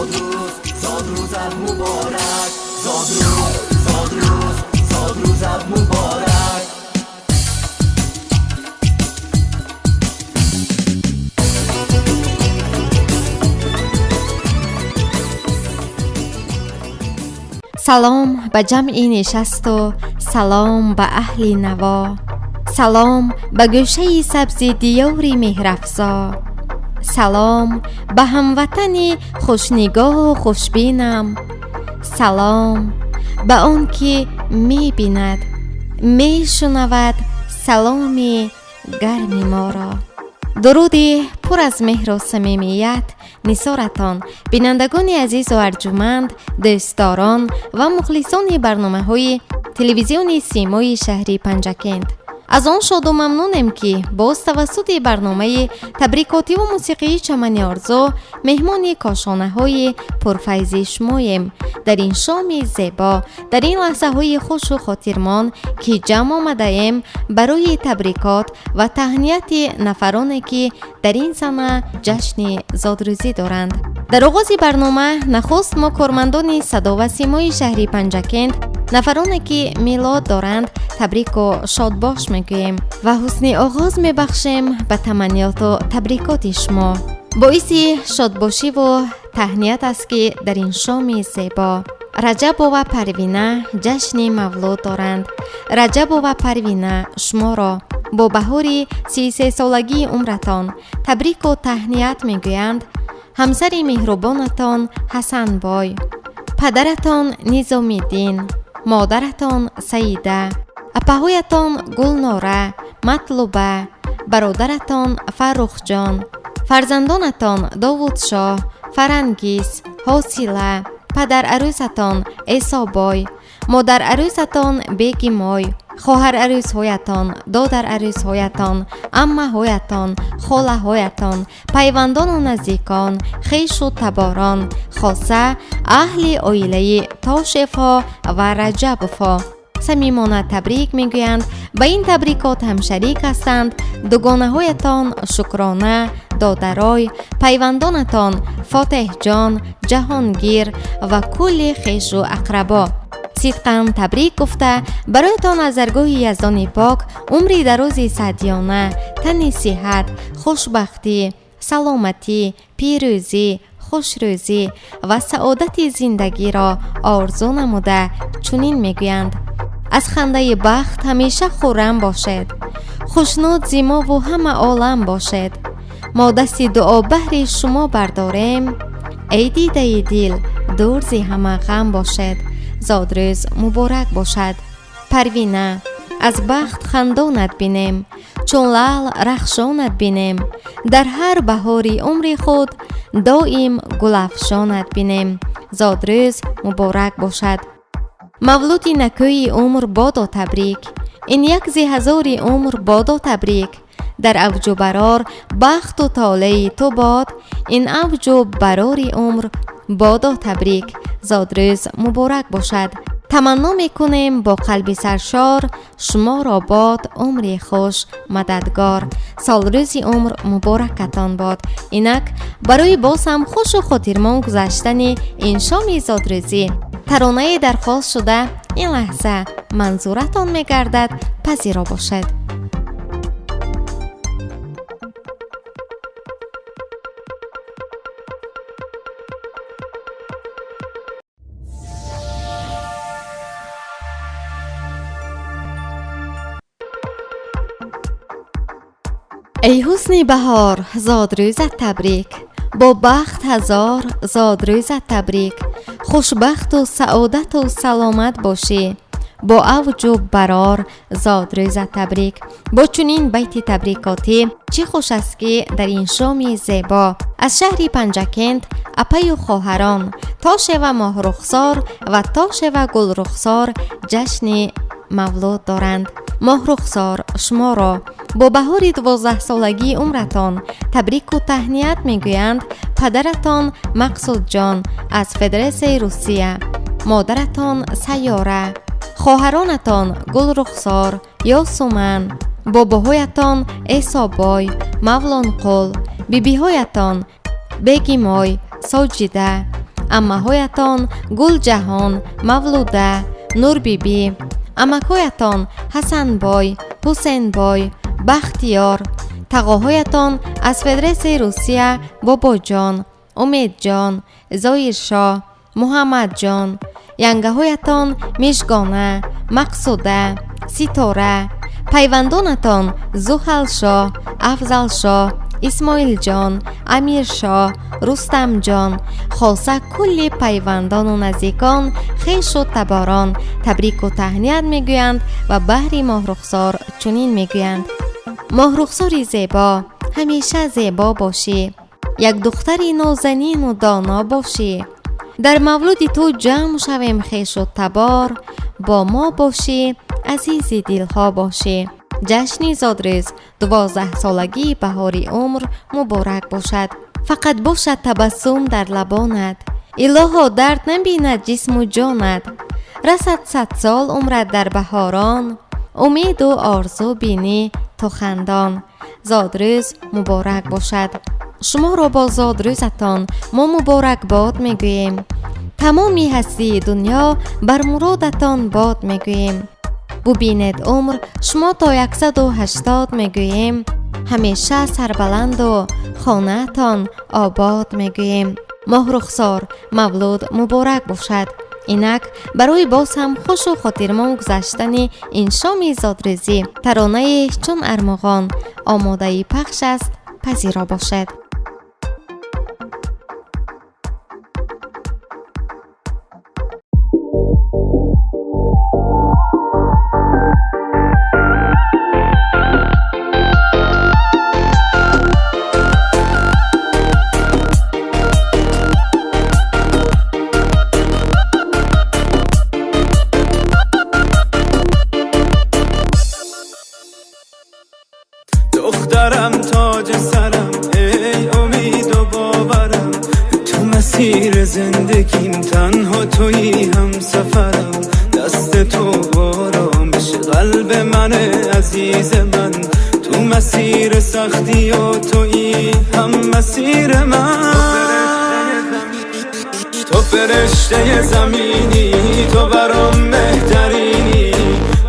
Зодрӯз, зодрӯзат муборак. Зодрӯз, зодрӯз, зодрӯзат муборак. Салом ба ҷамъи нишасту салом ба аҳли наво, салом ба гӯшаи сабзи диёри меҳрафзо, салом ба ҳамватани хушнигоҳу хушбинам, салом ба он ки мебинад, мешунавад саломи гарми моро. Дуруди пур аз меҳру самимият нисоратон, бинандагони азизу арҷуманд, дӯстдорон ва мухлисони барномаҳои телевизиони Симои шаҳри Панҷакент. Аз он шоду мамнунем, ки боз тавассути барномаи табрикотиву мусиқии Чамани орзу меҳмони кошонаҳои пурфайзи шумоем. Дар ин шоми зебо, дар ин лаҳзаҳои хушу хотирмон, ки ҷамъ омадаем барои табрикот ва таҳнияти нафароне, ки дар ин сана ҷашни зодрӯзӣ доранд. Дар оғози барнома нахуст мо, кормандони садо ва симои шаҳри Панҷакент, нафароне ки милод доранд, табрику шодбош мегӯем ва ҳусни оғоз мебахшем ба таманниёту табрикоти шумо. Боиси шодбошиву таҳният аст, ки дар ин шоми зебо Раҷабова Парвина ҷашни мавлуд доранд. Раҷабова Парвина, шуморо бо баҳори 33-солагии умратон табрику таҳният мегӯянд ҳамсари меҳрубонатон Ҳасанбой, падаратон Низомиддин, модаратон Саида, апаҳоятон Гулнора, Матлуба, бародаратон Фаррухҷон, фарзандонатон Довудшоҳ, Фарангиз, Ҳосила, падарарӯсатон Эсобой, модарарӯсатон Бегимой, хоҳарарӯсҳоятон, додарарӯсҳоятон, аммаҳоятон, холаҳоятон, пайвандону наздикон, хешу таборон, хоса аҳли оилаи Тошевҳо ва Раҷабовҳо самимона табрик мегӯянд. Ба ин табрикот ҳамшарик ҳастанд дугонаҳоятон Шукрона, Додарой, пайвандонатон Фотеҳҷон, Ҷаҳонгир ва кулли хешу ақрабо. Сидқан табрик гуфта, бароятон аз даргоҳи Яздони пок умри дарози саъдиёна, тани сиҳат, хушбахтӣ, саломатӣ, пирӯзӣ, хушрӯзӣ ва саодати зиндагиро орзу намуда, чунин мегӯянд: аз хандаи бахт ҳамеша хуррам бошед, хушнуд зи мову ҳама олам бошед. Мо дасти дуо баҳри шумо бардорем, эй дидаи дил, дур зи ҳама ғам бошед. Зодрӯз муборак бошад, Парвина. Аз бахт хандонат бинем, чун лаъл рахшонат бинем, дар ҳар баҳори умри худ доим гулафшонат бинем. Зодрӯз муборак бошад. Мавлуди накӯи умр бодо табрик, ин як зи ҳазори умр бодо табрик. Дар авҷу барор бахту толеи ту бод, ин авҷу барори умр бодо табрик. Зодрӯз муборак бошад. Таманно мекунем бо қалби саршор, шуморо бод умри хуш мададгор. Солрӯзи умр муборакатон бод. Инак барои боз ҳам хушу хотирмон гузаштани ин шоми зодрӯзӣ таронае дархост шуда ин лаҳза манзуратон мегардад, пазиро бошед. Эй ҳусни баҳор, зодрӯзат табрик, бо бахт ҳазор зодрӯзат табрик. Хушбахту саодату саломат бошӣ, бо авҷу барор зодрӯзат табрик. Бо чунин байти табрикотӣ чӣ хуш аст, ки дар ин шоми зебо аз шаҳри Панҷакент апаю хоҳарон Тошева Моҳрухсор ва Тошева Гулрухсор ҷашни мавлуд доранд. Моҳрухсор, шуморо бо баҳори 12-солагии умратон табрику таҳният мегӯянд падаратон Мақсудҷон аз Федератсияи Русия, модаратон Сайёра, хоҳаронатон Гулрухсор, Ёсуман, бобоҳоятон Эсобой, Мавлонқул, бибиҳоятон Бегимой, Соҷида, Аммаҳоятон Гулҷаҳон, Мавлуда, Нурбибӣ, амакҳоятон Ҳасанбой, Ҳусенбой, Бахтиёр, тағоҳоятон аз Федератсияи Русия Бобоҷон, Умедҷон, Зоиршоҳ, Муҳаммадҷон, янгаҳоятон Мижгона, Мақсуда, Ситора, пайвандонатон Зуҳалшоҳ, Афзалшоҳ, Исмоилҷон, Амиршоҳ, Рустамҷон, хоса кулли пайвандону наздикон, хешу таборон табрику таҳният мегӯянд ва баҳри Моҳрухсор чунин мегӯянд: Моҳрухсори зебо, ҳамеша зебо бошӣ, як духтари нозанину доно бошӣ. Дар мавлуди ту ҷамъ шавем хешу табор, бо мо бошӣ, азизи дилҳо бошӣ. Ҷашни зодрӯз, 12-солагии баҳори умр муборак бошад. Фақат бошад табассум дар лабонат, илоҳо дард набинад ҷисму ҷонат. Расад 100 сол умрат дар баҳорон, умеду орзу бинӣ то хандон. Зодрӯз муборак бошад. Шуморо бо зодрӯзатон мо муборакбод мегӯем. Тамоми ҳастии дунё бар муродатон бод мегӯем. Бубинед умр шумо то 180 мегӯем. Ҳамеша сарбаланду хонаатон обод мегӯем. Моҳрухсор, мавлуд муборак бошад. Инак барои боз ҳам хушу хотирмон гузаштани ин шоми зодрӯзӣ таронаи чун армуғон омодаи пахш аст, пазиро бошед. دخترم تاج سرم، ای امید و باورم، تو مسیر زندگیم تنها تویی هم سفرم. دست تو آرامش قلب من عزیز من، تو مسیر سختی و تویی هم مسیر من. تو فرشته زمینی، تو برام بهترینی،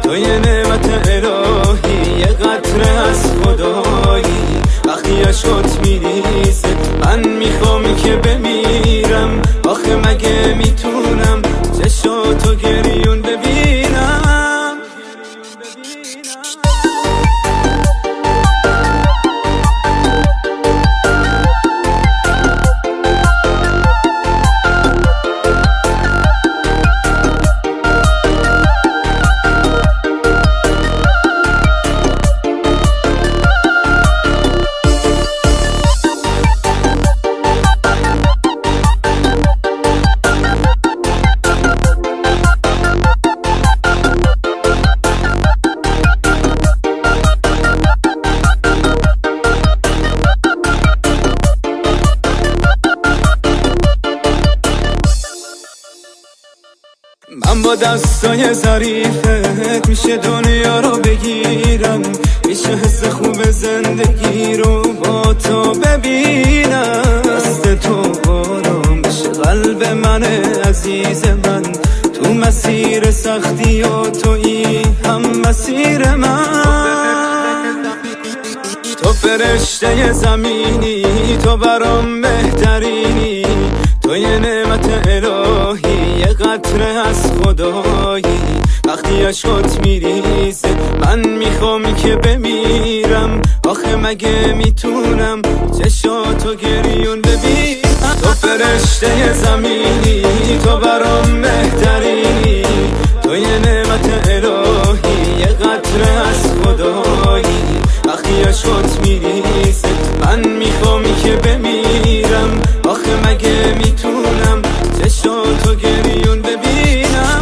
تو یه نعمت الهی، یه قطره از خدایی. وقتی عشقت میریزه من میخوام که بمیرم، آخه مگه میتونم چشاتو گریون ببینم؟ من با دستای ظریفت میشه دنیا رو بگیرم، میشه حس خوب زندگی رو با تو ببینم. دست تو آرامش قلب من عزیز من، تو مسیر سختی و تویی هم مسیر من. تو فرشته زمینی، تو برام بهترینی، تو یه نعمت الهی، یه قطره از خدایی. وقتی عشقت میریزه من میخوام که بمیرم، آخه مگه میتونم چشاتو گریون ببینم؟ تو فرشته زمینی، تو برام بهترینی، تو یه نعمت الهی، یه قطره از خدایی. وقتی عشقت میریزه من میخوام که بمیرم، آخه مگه میتونم چشاتو گریون ببینم؟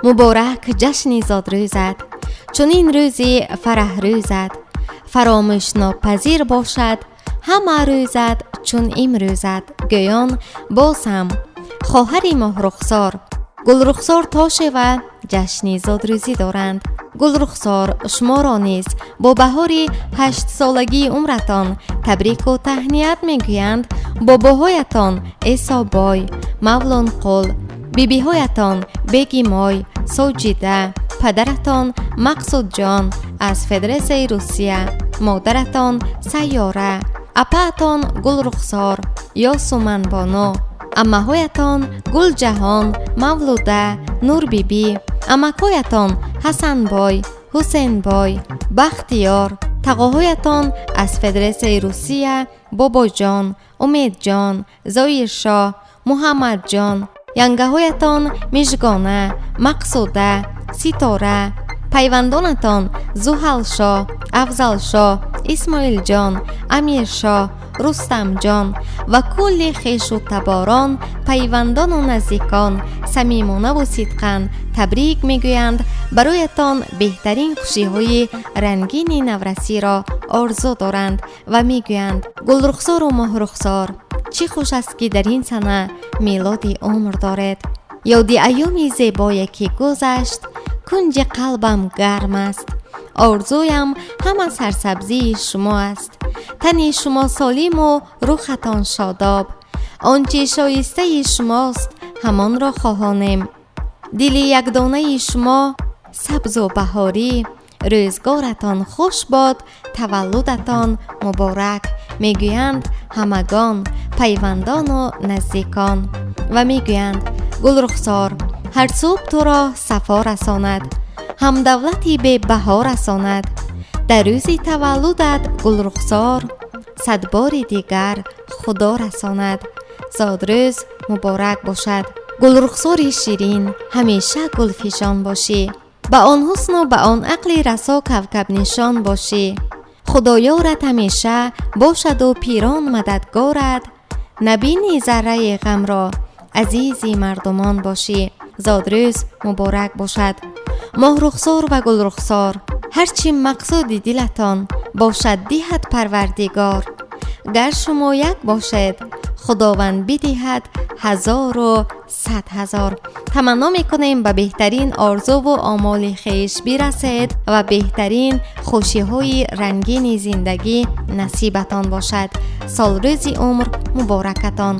Муборак ҷашни зодрӯзат, чунин рӯзи фараҳрӯзат, фаромӯшнопазир бошад ҳама рӯзат чун имрӯзат. Гӯён боз ҳам хоҳари Моҳрухсор Гулрухсор Тошева ҷашни зодрӯзӣ доранд. Гулрухсор, шуморо низ бо баҳори 8-солагии умратон табрику таҳният мегӯянд бобоҳоятон Эсобой, Мавлонқул, бибиҳоятон Бегимой, Соҷида, падаратон Мақсудҷон аз Федератсияи Русия, модаратон Сайёра, апаатон Гулрухсор, Ёсуманбону, аммаҳоятон Гулҷаҳон, Мавлуда, Нурбибӣ, амакҳоятон Ҳасанбой, Ҳусенбой, Бахтиёр, тағоҳоятон аз Федератсияи Русия Бобоҷон, Умедҷон, Зоиршоҳ, Муҳаммадҷон, янгаҳоятон Мижгона, Мақсуда, Ситора, пайвандонатон Зуҳалшоҳ, Афзалшоҳ, Исмоилҷон, Амиршоҳ, Рустамҷон ва кулли хешу таборон, пайвандону наздикон самимонаву сидқан табрик мегӯянд, бароятон беҳтарин хушиҳои рангини наврасиро орзу доранд ва мегӯянд: Гулрухсору Моҳрухсор, чӣ хуш аст, ки дар ин сана мелоди умр доред. Ёди айёми зебое ки гузашт, кунҷи қалбам гарм аст. Орзуям ҳама сарсабзии шумо аст, тани шумо солиму рӯҳатон шодоб. Он чӣ шоистаи шумост, ҳамонро хоҳонем. Дили якдонаи шумо сабзу баҳорӣ, рӯзгоратон хуш бод, таваллудатон муборак, мегӯянд ҳамагон, пайвандону наздикон. Ва мегӯянд: Гулрухсор, ҳар субҳ туро сафо расонад, ҳам давлати бебаҳо расонад. Дар рӯзи таваллудат, Гулрухсор, садбори дигар Худо расонад. Зодрӯз муборак бошад, Гулрухсори ширин, ҳамеша гулфишон бошӣ, ба он ҳусну ба он ақли расо кавкабнишон бошӣ. Худоёрат ҳамеша бошаду пирон мададгорат, набини зарраи ғамро, азизи мардумон бошӣ. Зодрӯз муборак бошад, Моҳрухсор ва Гулрухсор. Ҳар чӣ мақсуди дилатон бошад, диҳад Парвардигор. Гар шумо як бошед, Худованд бидиҳад 1100,000. Таманно мекунем, ба беҳтарин орзуву омоли хеш бирасед ва беҳтарин хушиҳои рангини зиндагӣ насибатон бошад. Солрӯзи умр муборакатон.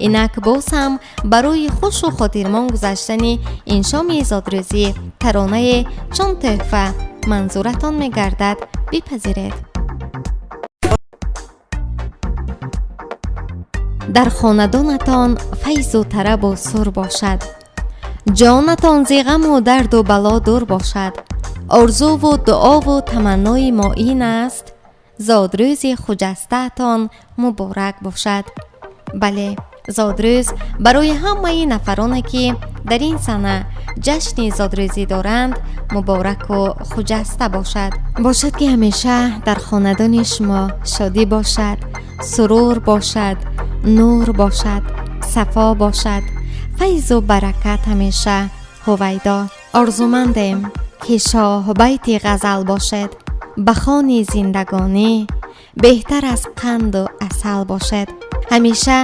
Инак боз ҳам барои хушу хотирмон гузаштани ин шоми зодрӯзӣ таронае чун тӯҳфа манзуратон мегардад, бипазиред. Дар хонадонатон файзу тарабу сур бошад, ҷонатон зи ғаму дарду бало дур бошад. Орзуву дуову таманнои мо ин аст: зодрӯзи хуҷастаатон муборак бошад. Бале, зодрӯз барои ҳамаи нафароне, ки дар ин сана ҷашни зодрӯзӣ доранд, мубораку хуҷаста бошад. Бошад, ки ҳамеша дар хонадони шумо шодӣ бошад, сурур бошад, нур бошад, сафо бошад, файзу баракат ҳамеша ҳувайдо. Орзумандем, ки шоҳбайти ғазал бошед, ба хони зиндагонӣ беҳтар аз қанду асал бошед. Ҳамеша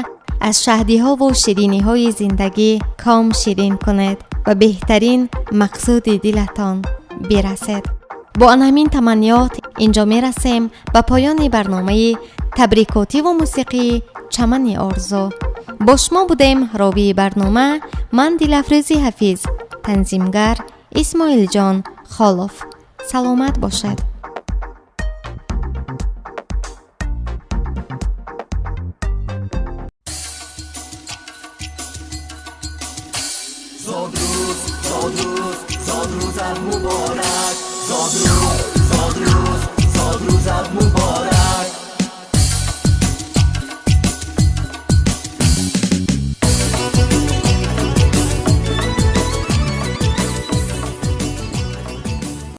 аз шаҳдиҳову шириниҳои зиндагӣ ком ширин кунед ва беҳтарин мақсуди дилатон бирасед. Бо ан ҳамин таманниёт инҷо мерасем ба поёни барномаи табрикотиву мусиқии «Чамани орзу». Бо шумо будем ровии барнома ман, Дилафрӯзи Ҳафиз, танзимгар Исмоилҷон Холов. Саломат бошед. Зодрӯз, зодрӯз, зодрӯзат муборак. Зодрӯз, зодрӯз, зодрӯзат муборак.